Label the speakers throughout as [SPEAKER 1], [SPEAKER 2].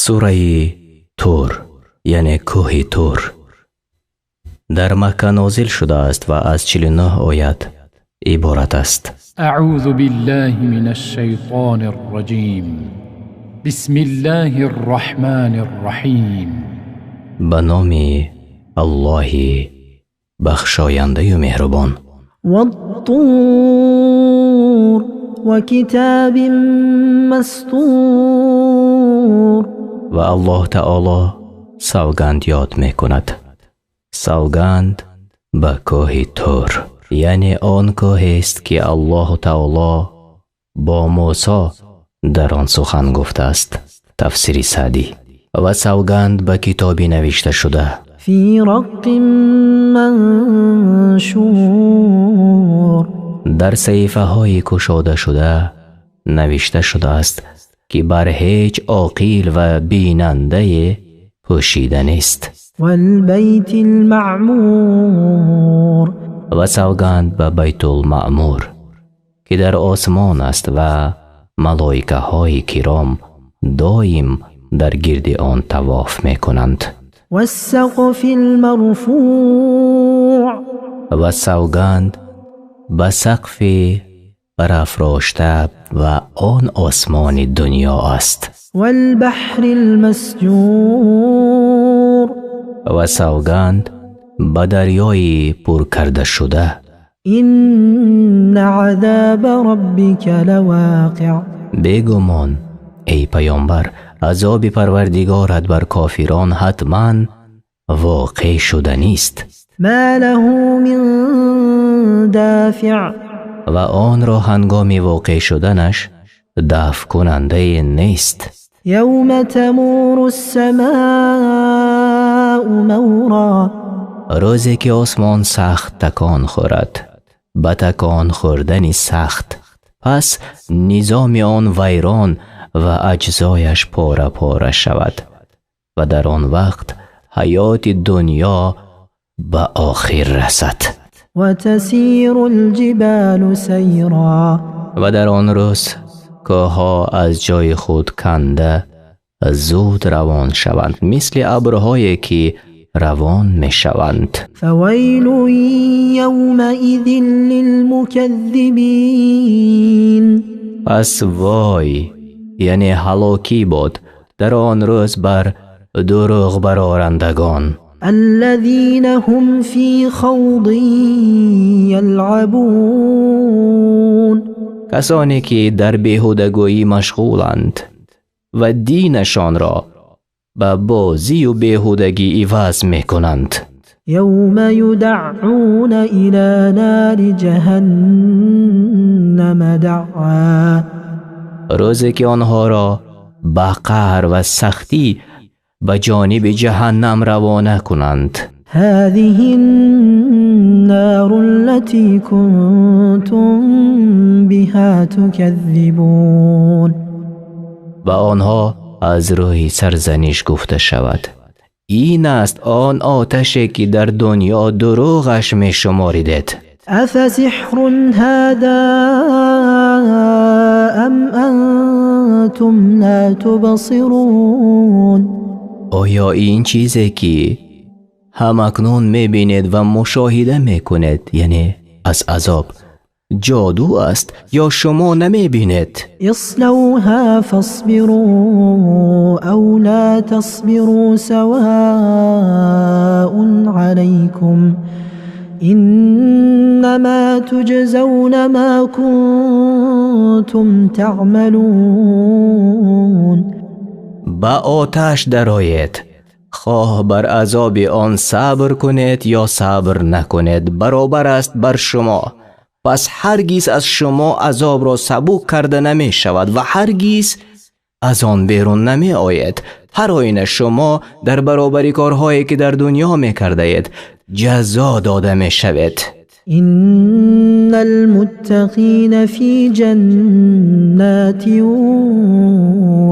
[SPEAKER 1] Сураи Тур, яъне кӯҳи Тур, дар Макка нозил шудааст ва аз 49 оят иборат аст.
[SPEAKER 2] أعوذ بالله من الشيطان الرجيم. بسم الله الرحمن الرحيم.
[SPEAKER 1] Ба номи Аллоҳи бахшояндаю меҳрубон.
[SPEAKER 3] والطور وكتاب مسطور.
[SPEAKER 1] Ва Аллоҳ таоло савганд ёд мекунад. Савганд ба кӯҳи Тур, яъне он кӯҳест, ки Аллоҳу таоло бо Мусо дар он сухан гуфтааст. Тафсири Саъдӣ. Ва савганд ба китоби навишташуда.
[SPEAKER 3] في رق منشور.
[SPEAKER 1] Дар саҳифаҳои кушодашуда навишта шудааст, ки бар ҳеҷ оқил ва бинандае пӯшида нест.
[SPEAKER 3] والبيت المعمور.
[SPEAKER 1] Ва савганд ба Байтулмаъмур, ки дар осмон аст ва малоикаҳои киром доим дар гирди он тавоф мекунанд.
[SPEAKER 3] والسقف المرفوع.
[SPEAKER 1] Ва савганд ба сақфи барафрошта ва он осмони дунё аст.
[SPEAKER 3] والبحر المسجور.
[SPEAKER 1] Ва савганд ба дарёи пуркардашуда.
[SPEAKER 3] إن عذاب ربك لواقع.
[SPEAKER 1] Бегумон, эй паёмбар, азоби Парвардигорат бар кофирон ҳатман воқеъ шуданист.
[SPEAKER 3] ما له من دافع.
[SPEAKER 1] Ва онро ҳангоми воқеъ шуданаш дафъкунандае нест.
[SPEAKER 3] يوم تمور السماء مورا.
[SPEAKER 1] Рӯзе ки осмон сахт такон хӯрад, ба такон хӯрдани сахт, пас низоми он вайрон ва аҷзояш пора пора шавад ва дар он вақт ҳаёти дунё ба охир расад.
[SPEAKER 3] وتسير الجبال سيرا.
[SPEAKER 1] Ва дар он рӯз кӯҳҳо аз ҷои худ канда зуд равон шаванд, мисли абрҳое ки равон мешаванд.
[SPEAKER 3] فويل يومئذ للمكذبين.
[SPEAKER 1] Пас вой, яъне ҳалокӣ бод дар он рӯз бар дурӯғбарорандагон.
[SPEAKER 3] الذين هم في خوض يلعبون.
[SPEAKER 1] Касоне ки дар беҳудагӯӣ машғуланд ва динашонро ба бозию беҳудагӣ иваз мекунанд.
[SPEAKER 3] يوم يدعون إلى نار جهنم دعا.
[SPEAKER 1] Рӯзе ки онҳоро ба қаҳр ва сахтӣ ба ҷониби ҷаҳаннам равона кунанд.
[SPEAKER 3] هذه النار التي كنتم بها تكذبون.
[SPEAKER 1] Ба онҳо аз рӯи сарзаниш гуфта шавад: ин аст он оташе, ки дар дунё дурӯғаш мешуморидед.
[SPEAKER 3] أفسحر هذا أم أنتم لا تبصرون؟
[SPEAKER 1] Оё ин чизе, ки ҳамакнун мебинед ва мушоҳида мекунед, яъне аз азоб, ҷоду аст ё шумо намебинед?
[SPEAKER 3] اصلوها فاصبروا أو لا تصبروا سواء عليكم إنما تجزون ما كنتم تعملون.
[SPEAKER 1] Ба оташ дароед, хоҳ бар азоби он сабр кунед ё сабр накунед, баробар аст бар шумо. Пас ҳаргиз аз шумо азобро сабук карда намешавад ва ҳаргиз аз он берун намеоед. Ҳар оина шумо дар баробари корҳое, ки дар дунё мекардаед, ҷазо дода мешавед.
[SPEAKER 3] إن المتقين في جنات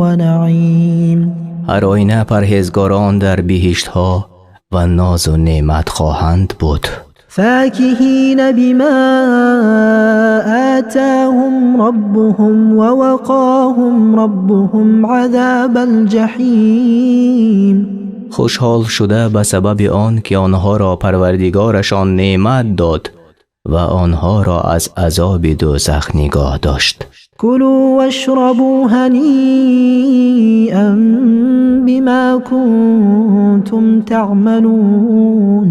[SPEAKER 3] ونعيم.
[SPEAKER 1] Ҳар оина парҳезгорон дар биҳиштҳо ва нозу неъмат хоҳанд буд.
[SPEAKER 3] فاكهين بما آتاهم ربهم ووقاهم ربهم عذاب الجحيم.
[SPEAKER 1] Хушҳол шуда ба сабаби он ки онҳоро Парвардигорашон неъмат дод ва онҳоро аз азоби дӯзах нигоҳ дошт.
[SPEAKER 3] كلوا واشربوا هنيئا بما كنتم تعملون.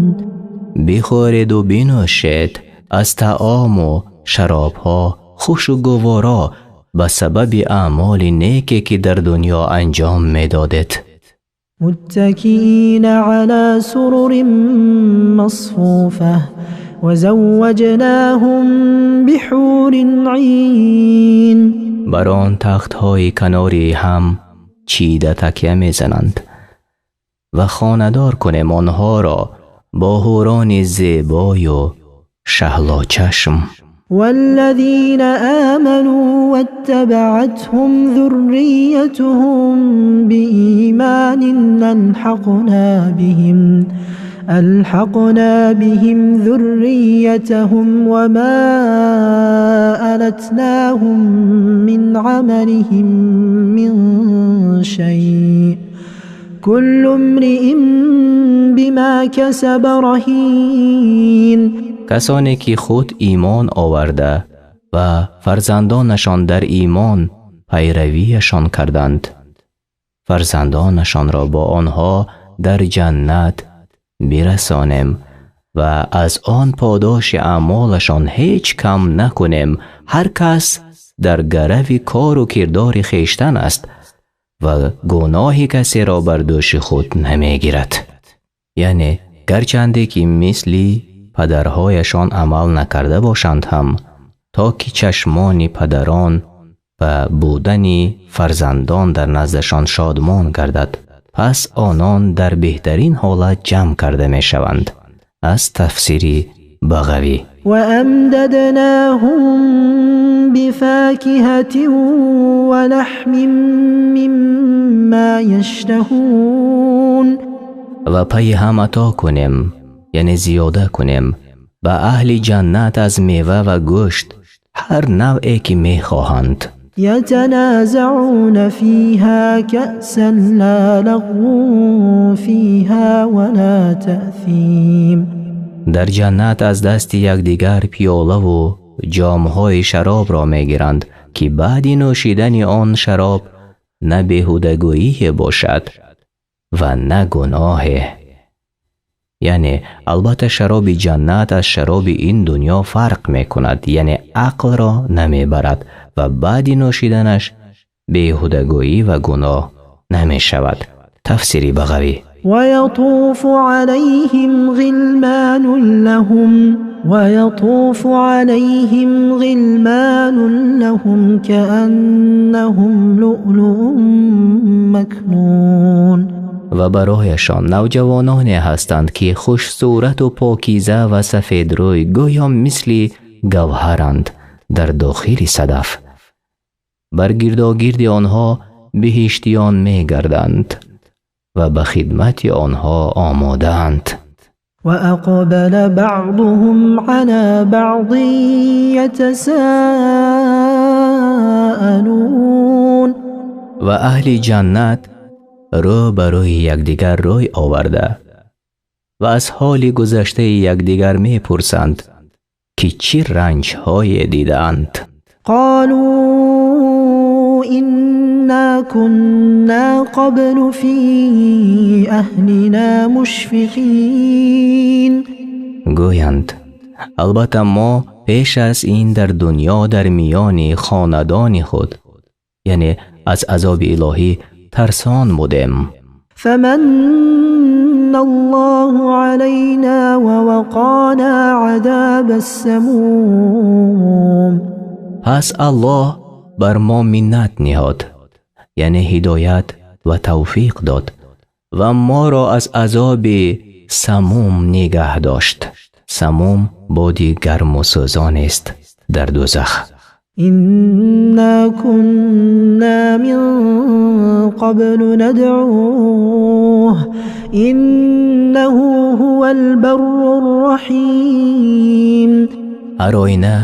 [SPEAKER 1] Бихӯреду бинӯшед аз таому шаробҳо хушу гуворо ба сабаби аъмоли неке ки дар дунё анҷом медодед.
[SPEAKER 3] متكئين على سرر مصفوفة وزوجناهم بحور عين.
[SPEAKER 1] Бар он тахтҳои канори ҳам чида такя мезананд ва хонадор кунем онҳоро бо ҳурони зебою шаҳлочашм.
[SPEAKER 3] والذين آمنوا واتبعتهم ذريتهم بإيمان ألحقنا بهم ذريتهم وما ألتناهم من عملهم من شيء كل امرئ بما كسب رهين.
[SPEAKER 1] Касоне ки худ имон оварда ва фарзандонашон дар имон пайравиашон карданд, фарзандонашонро бо онҳо дар ҷаннат бирасонем ва аз он подоши аъмолашон ҳеҷ кам накунем. Ҳар кас дар гарави кору кирдори хештан аст ва гуноҳи касеро бар дӯши худ намегирад. Яъне гарчанде ки мисли падарҳояшон амал накарда бошанд ҳам, то ки чашмони падарон ва будани фарзандон дар наздашон шодмон гардад, пас онон дар беҳтарин ҳолат ҷамъ карда мешаванд. Аз тафсири Бағавӣ.
[SPEAKER 3] وأمددناهم بفاكهة ولحم مما يشتهون.
[SPEAKER 1] Ва пайи ҳам ато кунем, яъне зиёда кунем ба аҳли ҷаннат аз мева ва гӯшт ҳар навъе ки мехоҳанд.
[SPEAKER 3] يتنازعون فيها كأسا لا لغو فيها ولا تأثيم.
[SPEAKER 1] Дар ҷаннат аз дасти якдигар пиёлаву ҷомҳои шаробро мегиранд, ки баъди нӯшидани он шароб на беҳудагӯие бошад ва на гуноҳе. Яъне албатта шароби ҷаннат аз шароби ин дунё фарқ мекунад, яъне ақлро намебарад ва баъди нӯшиданаш беҳудагӯӣ ва гуноҳ намешавад. Тафсири Бағавӣ.
[SPEAKER 3] ويطوف عليهم غلمان لهم ويطوف عليهم غلمان لهم كأنهم لؤلؤ مكنون.
[SPEAKER 1] Ва барояшон навҷавононе ҳастанд, ки хушсурату покиза ва сафедрӯй, гӯё мисли гавҳаранд дар дохили садаф. Бар гирдогирди онҳо биҳиштиён мегарданд ва ба хидмати онҳо омодаанд.
[SPEAKER 3] وأقبل بعضهم على بعض يتساءلون.
[SPEAKER 1] Ва аҳли ҷаннат рӯ ба рӯи якдигар рӯй оварда ва аз ҳоли гузаштаи якдигар мепурсанд, ки чӣ ранҷҳое дидаанд.
[SPEAKER 3] قالوا إنا كنا قبل في أهلنا مشفقين.
[SPEAKER 1] Гӯянд: албатта мо пеш аз ин дар дунё дар миёни хонадони худ, яъне аз азоби илоҳӣ тарсон будем.
[SPEAKER 3] فمن الله علينا ووقانا عذاب السموم.
[SPEAKER 1] Пас Аллоҳ бар мо миннат ниҳод, яъне ҳидоят ва тавфиқ дод ва моро аз азоби самум нигаҳ дошт. Самум боди гарму сӯзонест дар дӯзах.
[SPEAKER 3] إنا كنا من قبل ندعوه إنه هو البر الرحيم.
[SPEAKER 1] Ҳар оина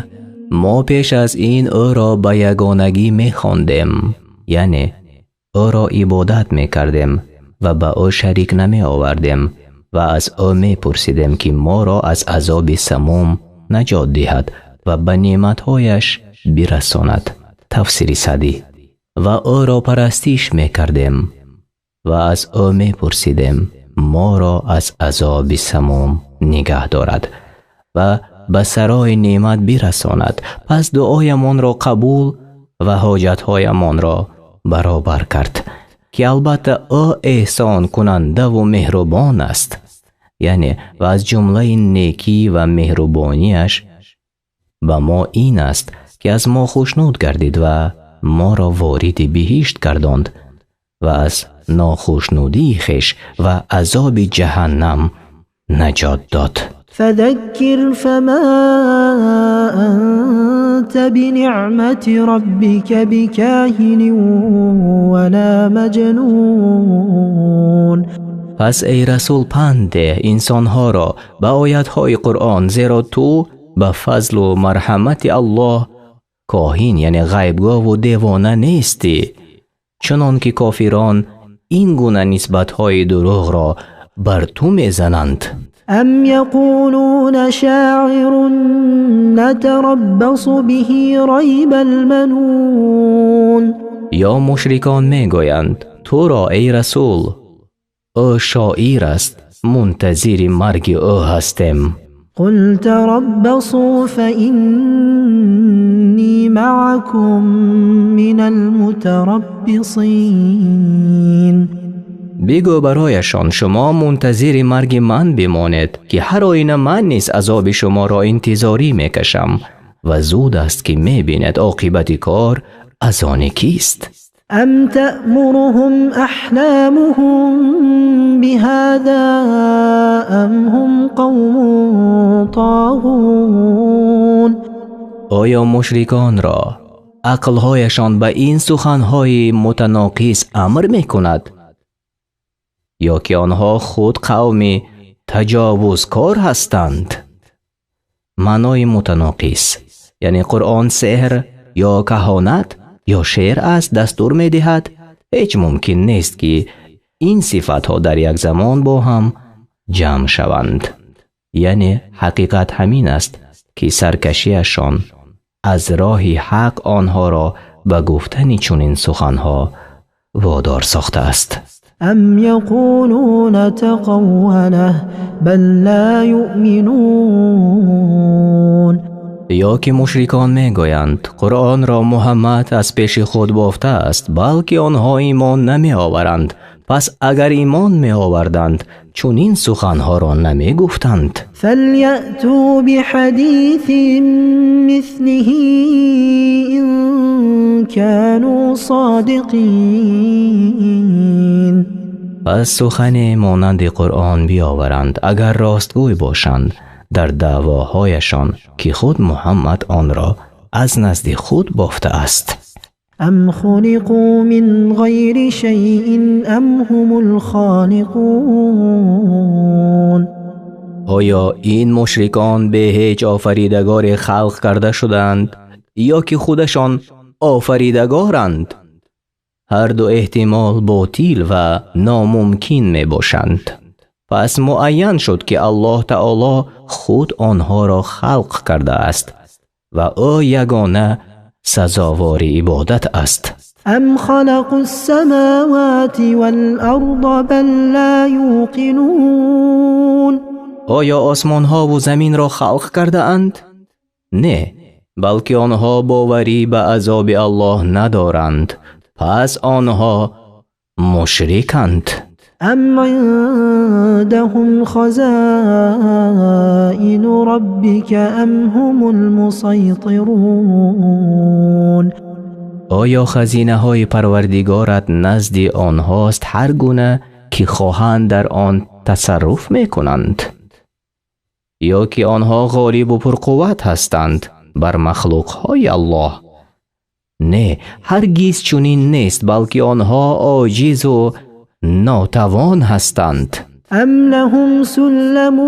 [SPEAKER 1] Мо пеш аз ин ӯро ба ягонагӣ мехондем, яъне ӯро ибодат мекардем ва ба ӯ шарик намеовардем ва аз ӯ мепурсидем, ки моро аз азоби самум наҷот диҳад ва ба неъматҳояш бирасонад. Тафсири Саъдӣ. Ва ӯро парастиш мекардем ва аз ӯ мепурсидем моро аз азоби самум нигаҳ дорад ва ба сарои неъмат бирасонад. Пас дуоямонро қабул ва ҳоҷатҳоямонро баробар кард, ки албатта ӯ эҳсонкунанда ва меҳрубон аст. Яъне ва аз ҷумлаи некӣ ва меҳрубонияш ба мо ин аст, ки аз мо хушнуд гардид ва моро вориди биҳишт гардонд ва аз нохушнудии хеш ва азоби ҷаҳаннам наҷот дод.
[SPEAKER 3] فذكر فما أنت بنعمة ربك بكاهن ولا مجنون.
[SPEAKER 1] Пас эй расул, панд деҳ инсонҳоро ба оятҳои Қуръон, зеро ту ба фазлу марҳамати Аллоҳ коҳин, яъне ғайбгӯву девона нестӣ, чунон ки кофирон ин гуна нисбатҳои дурӯғро бар ту мезананд.
[SPEAKER 3] أم يقولون شاعر نتربص به ريب المنون.
[SPEAKER 1] Ё мушрикон мегӯянд туро, эй расул, ӯ шоир аст, мунтазири марги ӯ ҳастем.
[SPEAKER 3] قل تربصوا فإني معكم من المتربصين.
[SPEAKER 1] Бигӯ барояшон: шумо мунтазири марги ман бимонед, ки ҳар оина ман низ азоби шуморо интизорӣ мекашам ва зуд аст, ки мебинед оқибати кор аз они кист.
[SPEAKER 3] أم تأمرهم أحلامهم بهذا أم هم قوم طاغون.
[SPEAKER 1] Оё мушриконро ақлҳояшон ба ин суханҳои мутаноқиз амр мекунад, ё ки онҳо худ қавми таҷовузкор ҳастанд? Маънои мутаноқиз, яъне Қуръон сеҳр ё каҳонат ё шеър аст дастур медиҳад. Ҳеҷ мумкин нест, ки ин сифатҳо дар як замон бо ҳам ҷамъ шаванд. Яъне ҳақиқат ҳамин аст, ки саркашиашон аз роҳи ҳақ онҳоро ба гуфтани чунин суханҳо водор сохтааст.
[SPEAKER 3] أم يقولون تقوله بل لا يؤمنون.
[SPEAKER 1] Ё ки мушрикон мегӯянд Қуръонро Муҳаммад аз пеши худ бофтааст, балки онҳо имон намеоваранд. Пас агар имон меоварданд, чунин суханҳоро намегуфтанд.
[SPEAKER 3] فليأتوا بحديث مثله إن كانوا صادقين.
[SPEAKER 1] Пас сухане монанди Қуръон биоваранд, агар ростгӯй бошанд дар даъвоҳояшон, ки худ Муҳаммад онро аз назди худ бофтааст.
[SPEAKER 3] أم خلقوا من غير شيء أم هم الخالقون.
[SPEAKER 1] Оё ин мушрикон бе ҳеҷ офаридагоре халқ карда шудаанд, ё ки худашон офаридагоранд? Ҳар ду эҳтимол ботил ва номумкин мебошанд. Пас муайян шуд, ки Аллоҳ таоло худ онҳоро халқ кардааст ва ӯ ягона сазовори ибодат аст.
[SPEAKER 3] أم خلقوا السماوات والأرض بل لا يوقنون.
[SPEAKER 1] Оё осмонҳову заминро халқ кардаанд? Не, балки онҳо боварӣ ба азоби Аллоҳ надоранд. Пас онҳо мушриканд.
[SPEAKER 3] أم عندهم خزائن ربك أم هم المسيطرون.
[SPEAKER 1] Оё хазинаҳои Парвардигорат назди онҳост, ҳар гуна ки хоҳанд дар он тасарруф мекунанд? Ё ки онҳо ғолибу пурқувват ҳастанд бар махлуқҳои Аллоҳ? Не, ҳаргиз чунин нест, балки онҳо оҷизу нотавон ҳастанд.
[SPEAKER 3] أم لهم سلم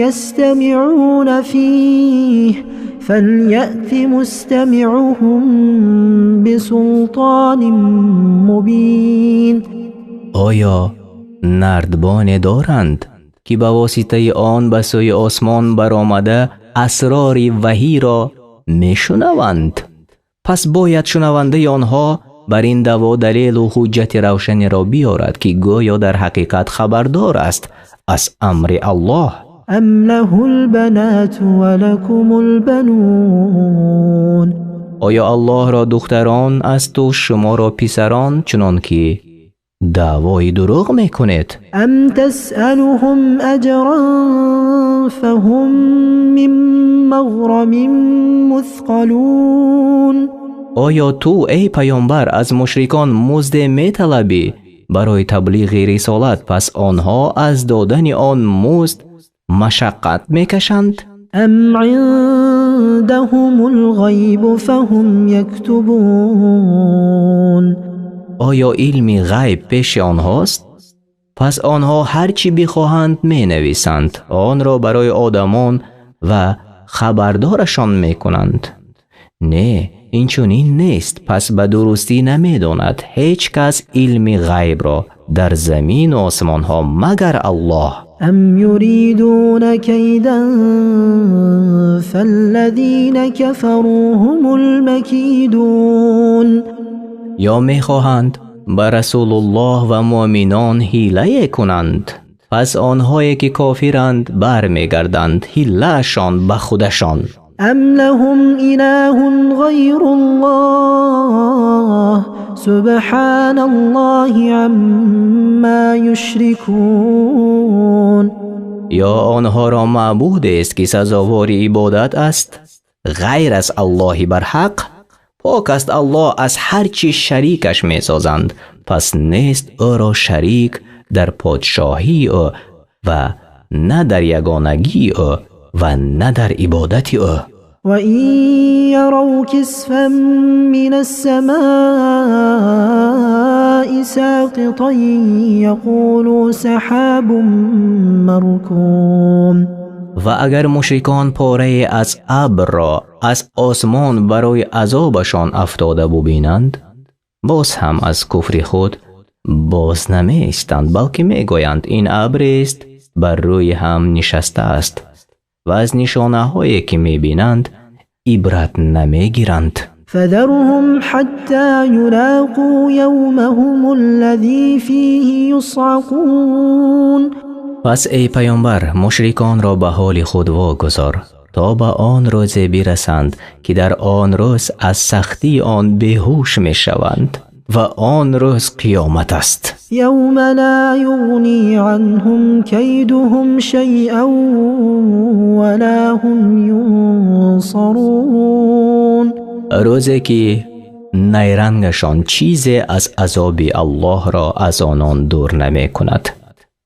[SPEAKER 3] يستمعون فيه فليأت مستمعهم بسلطان مبين.
[SPEAKER 1] Оё нардбоне доранд, ки ба воситаи он ба сӯи осмон баромада асрори ваҳиро мешунаванд? Пас бояд шунавандаи онҳо бар ин даъво далелу ҳуҷҷати равшанеро биёрад, ки гӯё дар ҳақиқат хабардор аст аз амри Аллоҳ.
[SPEAKER 3] أم له البنات ولكم البنون.
[SPEAKER 1] Оё Аллоҳро духтарон асту шуморо писарон, чунон ки даъвои дурӯғ мекунед?
[SPEAKER 3] أم تسألهم أجرا فهم من مغرم مثقلون.
[SPEAKER 1] Оё ту, эй паёмбар, аз мушрикон музде металабӣ барои таблиғи рисолат, пас онҳо аз додани он музд машаққат мекашанд?
[SPEAKER 3] أم عندهم الغيب فهم يكتبون.
[SPEAKER 1] Оё илми ғайб пеши онҳост? Пас онҳо ҳар чӣ бихоҳанд менависанд, онро барои одамон ва хабардорашон мекунанд. Не, инчунин нест, пас ба дурустӣ намедонад ҳеҷ кас илми ғайбро дар замину осмонҳо магар Аллоҳ.
[SPEAKER 3] أم يريدون كيدا فالذين كفروا هم المكيدون.
[SPEAKER 1] Ё мехоҳанд ба Расулуллоҳ ва муъминон ҳилае кунанд, пас онҳое ки кофиранд бармегарданд ҳилаашон ба худашон.
[SPEAKER 3] أم لهم إله غير الله سبحان الله عما يشركون.
[SPEAKER 1] Ё онҳоро маъбудест, ки сазовори ибодат аст ғайр аз Аллоҳи барҳақ? Пок аст Аллоҳ аз ҳар чӣ шарикаш месозанд, пас нест ӯро шарик дар подшоҳии ӯ ва на дар ягонагии ӯ ва на дар ибодати ӯ.
[SPEAKER 3] وإن يروا كسفا من السماء ساقطا يقولوا سحاب مركوم.
[SPEAKER 1] Ва агар мушрикон порае аз абрро аз осмон барои азобашон афтода бубинанд, боз ҳам аз куфри худ боз намеистанд, балки мегӯянд ин абрест бар рӯи ҳам нишаста аст, ва аз нишонаҳое ки мебинанд ибрат намегиранд.
[SPEAKER 3] فذرهم حتى يلاقوا يومهم الذي فيه يصعقون.
[SPEAKER 1] Пас эй паёмбар, мушриконро ба ҳоли худ вогузор, то ба он рӯзе бирасанд, ки дар он рӯз аз сахтии он беҳуш мешаванд, ва он рӯз қиёмат аст.
[SPEAKER 3] يوم لا يغني عنهم كيدهم شيئا ولا هم ينصرون.
[SPEAKER 1] Рӯзе ки найрангашон чизе аз азоби Аллоҳро аз онон дур намекунад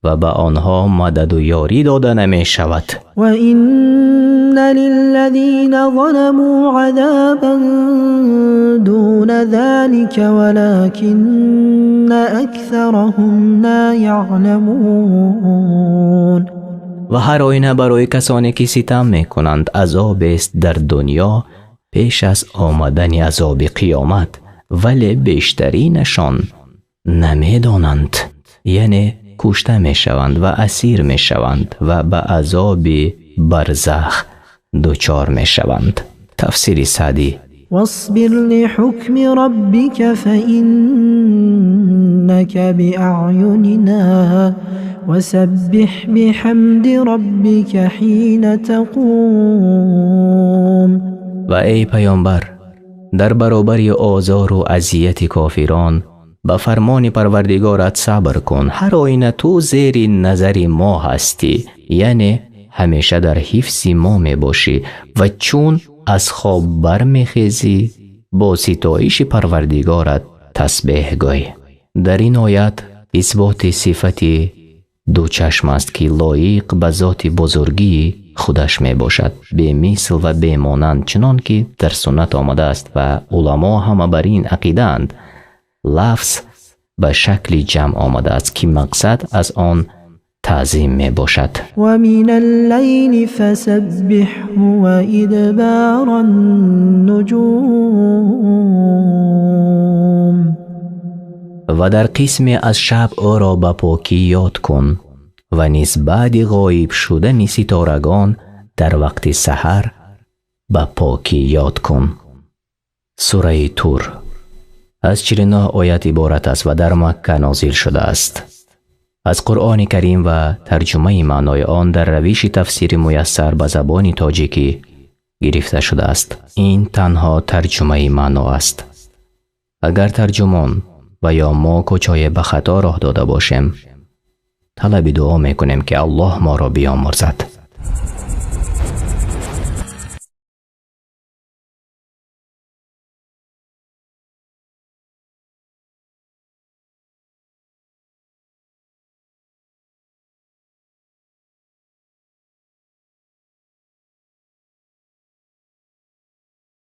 [SPEAKER 1] ва ба онҳо мададу ёрӣ дода намешавад.
[SPEAKER 3] وإن للذين ظلموا عذابا دون ذلك ولكن أكثرهم لا يعلمون.
[SPEAKER 1] Ва ҳар оина барои касоне ки ситам мекунанд азобест дар дунё пеш аз омадани азоби қиёмат, вале бештаринашон намедонанд, яъне кушта мешаванд ва асир мешаванд ва ба азоби барзах дучор мешаванд. Тафсири Саъдӣ.
[SPEAKER 3] واصبر لحكم ربك فإنك بأعيننا وسبح بحمد ربك حين تقوم.
[SPEAKER 1] Ва эй паёмбар, дар баробари озору азияти кофирон ба фармони Парвардигорат сабр кун. Ҳар оина ту зери назари мо ҳастӣ, яъне ҳамеша дар ҳифзи мо мебошӣ, ва чун аз хоб бармехезӣ бо ситоиши Парвардигорат тасбеҳ гӯй. Дар ин оят исботи сифати ду чашм аст, ки лоиқ ба зоти бузургии худаш мебошад, бемисл ва бемонанд, чунон ки дар суннат омадааст ва уламо ҳама бар ин ақидаанд. Лафз ба шакли ҷамъ омадааст, ки мақсад аз он Таъзим мебошад.
[SPEAKER 3] ومن الليل فسبحه وإدبار النجوم.
[SPEAKER 1] Ва дар қисме аз шаб ӯро ба покӣ ёд кун ва низ баъди ғоиб шудани ситорагон дар вақти саҳар ба покӣ ёд кун. Сураи Тур аз 49 оят иборат аст ва дар Макка нозил шудааст. Аз Қуръони Карим ва тарҷумаи маънои он дар равиши тафсири муяссар ба забони тоҷикӣ гирифта шудааст. Ин танҳо тарҷумаи маъно аст. Агар тарҷумон ва ё мо куҷое ба хато роҳ дода бошем, талаби дуо мекунем, ки Аллоҳ моро биёмурзад.